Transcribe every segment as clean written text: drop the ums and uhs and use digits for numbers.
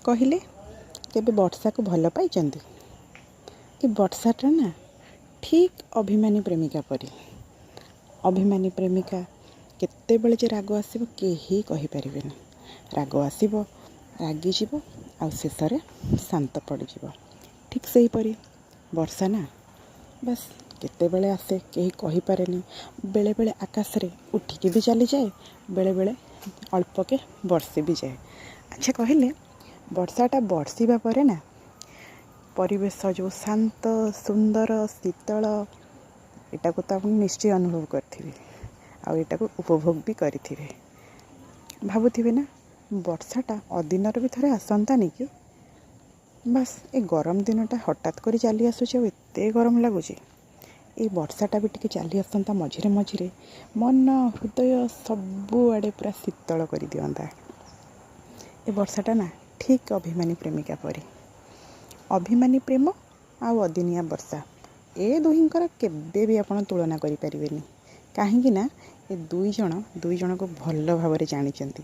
କହିଲେ, କେବେ ବର୍ଷାକୁ ଭଲ ପାଇଛନ୍ତି? ଏ ବର୍ଷାଟା ନା ଠିକ୍ ଅଭିମାନୀ ପ୍ରେମିକା ପରି। ଅଭିମାନୀ ପ୍ରେମିକା କେତେବେଳେ ଯେ ରାଗ ଆସିବ, କେହି କହିପାରିବେନି। ରାଗ ଆସିବ, ରାଗିଯିବ ଆଉ ଶେଷରେ ଶାନ୍ତ ପଡ଼ିଯିବ। ଠିକ୍ ସେହିପରି ବର୍ଷା ନା ବାସ୍ କେତେବେଳେ ଆସେ, କେହି କହିପାରେନି। ବେଳେବେଳେ ଆକାଶରେ ଉଠିକି ବି ଚାଲିଯାଏ, ବେଳେବେଳେ ଅଳ୍ପକେ ବର୍ଷି ବି ଯାଏ। ଆଚ୍ଛା କହିଲେ, ବର୍ଷାଟା ବର୍ଷିବା ପରେ ନା ପରିବେଶ ଯେଉଁ ଶାନ୍ତ, ସୁନ୍ଦର, ଶୀତଳ, ଏଟାକୁ ତ ଆପଣ ନିଶ୍ଚୟ ଅନୁଭବ କରିଥିବେ ଆଉ ଏଟାକୁ ଉପଭୋଗ ବି କରିଥିବେ। ଭାବୁଥିବେ ନା, ବର୍ଷାଟା ଅଦିନରେ ବି ଥରେ ଆସନ୍ତାନି କି? ବାସ୍, ଏ ଗରମ ଦିନଟା ହଠାତ୍ କରି ଚାଲି ଆସୁଛି ଆଉ ଏତେ ଗରମ ଲାଗୁଛି। ଏଇ ବର୍ଷାଟା ବି ଟିକେ ଚାଲି ଆସନ୍ତା ମଝିରେ ମଝିରେ, ମନ ହୃଦୟ ସବୁଆଡ଼େ ପୁରା ଶୀତଳ କରିଦିଅନ୍ତା। ଏ ବର୍ଷାଟା ନା ଠିକ୍ ଅଭିମାନୀ ପ୍ରେମିକା ପରି। ଅଭିମାନୀ ପ୍ରେମ ଆଉ ଅଦିନିଆ ବର୍ଷା, ଏ ଦୁହିଁଙ୍କର କେବେ ବି ଆପଣ ତୁଳନା କରିପାରିବେନି। କାହିଁକି ନା ଏ ଦୁଇ ଜଣ ଦୁଇ ଜଣକୁ ଭଲ ଭାବରେ ଜାଣିଛନ୍ତି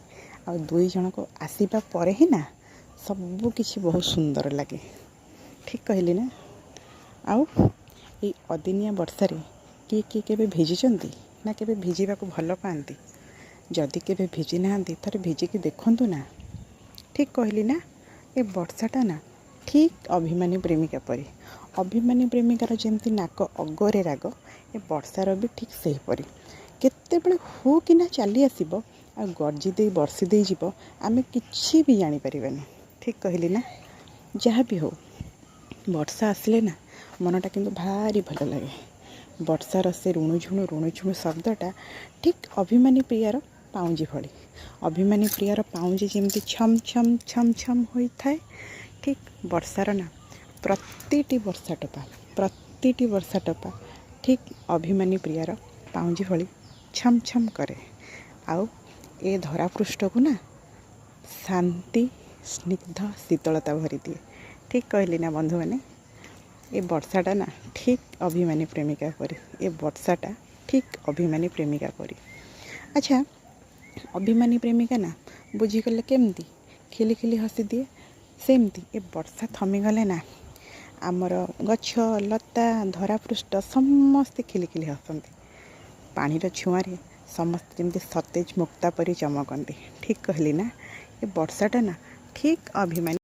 ଆଉ ଦୁଇ ଜଣକୁ ଆସିବା ପରେ ହିଁ ନା ସବୁ କିଛି ବହୁତ ସୁନ୍ଦର ଲାଗେ। ଠିକ୍ କହିଲି ନା? ଆଉ ଏଇ ଅଦିନିଆ ବର୍ଷାରେ କିଏ କିଏ କେବେ ଭିଜିଛନ୍ତି ନା କେବେ ଭିଜିବାକୁ ଭଲ ପାଆନ୍ତି? ଯଦି କେବେ ଭିଜି ନାହାନ୍ତି, ଥରେ ଭିଜିକି ଦେଖନ୍ତୁ ନା। ଠିକ୍ କହିଲି ନା? ଏ ବର୍ଷାଟା ନା ଠିକ୍ ଅଭିମାନୀ ପ୍ରେମିକା ପରି। ଅଭିମାନୀ ପ୍ରେମିକାର ଯେମିତି ନାକ ଅଗରେ ରାଗ, ଏ ବର୍ଷାର ବି ଠିକ୍ ସେହିପରି। କେତେବେଳେ ହୁ କିନା ଚାଲି ଆସିବ ଆଉ ଗର୍ଜି ଦେଇ ବର୍ଷି ଦେଇଯିବ, ଆମେ କିଛି ବି ଜାଣିପାରିବାନି। ଠିକ୍ କହିଲି ନା? ଯାହା ବି ହଉ, ବର୍ଷା ଆସିଲେ ନା ମନଟା କିନ୍ତୁ ଭାରି ଭଲ ଲାଗେ। ବର୍ଷାର ସେ ରୁଣୁଝୁଣୁ ରୁଣୁଝୁଣୁ ଶବ୍ଦଟା ଠିକ୍ ଅଭିମାନୀ ପ୍ରିୟାର ପାଉଁଜି ଭଳି। ଅଭିମାନୀ ପ୍ରିୟାର ପାଉଁଜି ଯେମିତି ଛମ୍ ଛମ୍ ଛମ୍ ଛମ୍ ହୋଇଥାଏ, ଠିକ୍ ବର୍ଷାର ନା ପ୍ରତିଟି ବର୍ଷା ଟୋପା, ପ୍ରତିଟି ବର୍ଷା ଟୋପା ଠିକ୍ ଅଭିମାନୀ ପ୍ରିୟାର ପାଉଁଜି ଭଳି ଛମ୍ ଛମ୍ କରେ ଆଉ ଏ ଧରାପୃଷ୍ଠକୁ ନା ଶାନ୍ତି, ସ୍ନିଗ୍ଧ ଶୀତଳତା ଭରିଦିଏ। ଠିକ୍ କହିଲି ନା ବନ୍ଧୁମାନେ? ଏ ବର୍ଷାଟା ନା ଠିକ୍ ଅଭିମାନୀ ପ୍ରେମିକା ପରି। ଏ ବର୍ଷାଟା ଠିକ୍ ଅଭିମାନୀ ପ୍ରେମିକା ପରି। ଆଚ୍ଛା, ଅଭିମାନୀ ପ୍ରେମିକା ନା ବୁଝିଗଲେ କେମିତି ଖିଲି ଖିଲି ହସିଦିଏ, ସେମିତି ଏ ବର୍ଷା ଥମିଗଲେ ନା ଆମର ଗଛ ଲତା, ଧରାପୃଷ୍ଠ ସମସ୍ତେ ଖିଲି ଖିଲି ହସନ୍ତି। ପାଣିର ଛୁଆଁରେ ସମସ୍ତେ ଯେମିତି ସତେଜ ମୁକ୍ତା ପରି ଚମକନ୍ତି। ଠିକ୍ କହିଲି ନା? ଏ ବର୍ଷାଟା ନା ଠିକ୍ ଅଭିମାନୀ